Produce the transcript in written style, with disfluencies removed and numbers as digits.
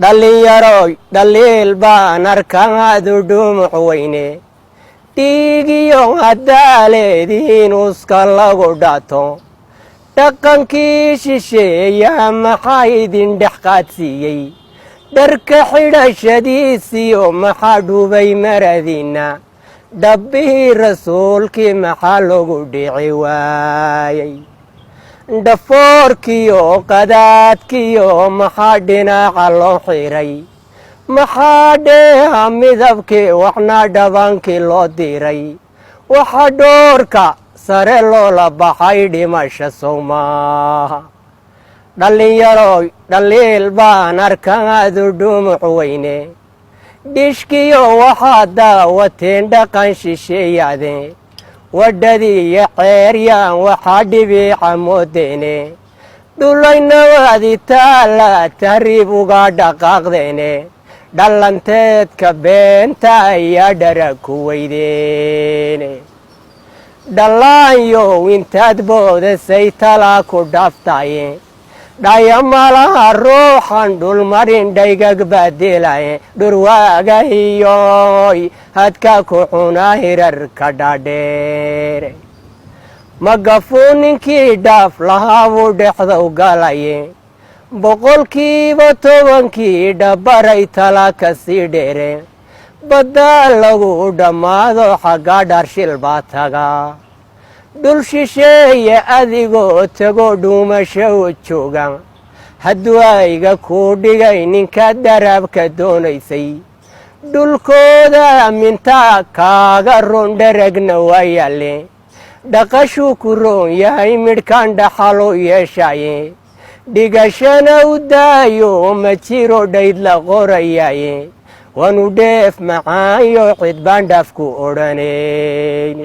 Dhallinyaroy, dhaliil baan arkaadu dhumuc weyne. Dhiigiyo haddaaleediin uska lagu dhato, dhaqankii shisheeyaa maxaa idin dhex qaadsiiyey? Dharka xidhashadiisiyo maxaa dhubay maradiinna? Dhabbihii Rasuulkii maxaa lagu dhici waayey? Dhafoorkiyo qadaadkiyo maxaa dhinaca loo xiray? Maxaa dheeha midabkii waxna dhabankii loo diray? Waxa dhoorka sare loola baxay dhimasha sowmaaha. Dhallinyaroy, dhaliil baan arkaadu dhumuc weyne. Dhishkiyo waxaad daawateen dhaqan shisheeyaade, wadhadiiyo ceeryaan waxaa dhibiica moodeene. Dhulaynawaadi taala tahriib uga dhaqaaqdeene, dhallanteedka beenta ayaa dhara ku weydeene. Dhallaanyow, intaad boodasay talaa ku dhaaftaye, dhayamalaha ruuxan dhulmarin dhaygag baadilaye. Dhurwaagahiyoy hadka ku cunaa hirarka dhaadheere. Magafuu ninkii dhaaf lahaa buu dhexdow galaye. 10%-kii dhabaray tala ka sii dheere. Baddaa lagu dhammaado xagga dharshil baa tagaa. Dhul shisheeye adigoo tego dhuumasho jooga, hadduu ayga kuu dhigay ninkaad daraabka doonaysay, dhulkooda mintaa kaaga roon dheragna waa yaalle. Dhaqashuu ku roon yahay midhkan dhaxalu yeeshaye, dhigashana u daayo ma jiro dhayd la qorayaye. Waanu dheef macaayo cid baan dhaaf ku odhanayn.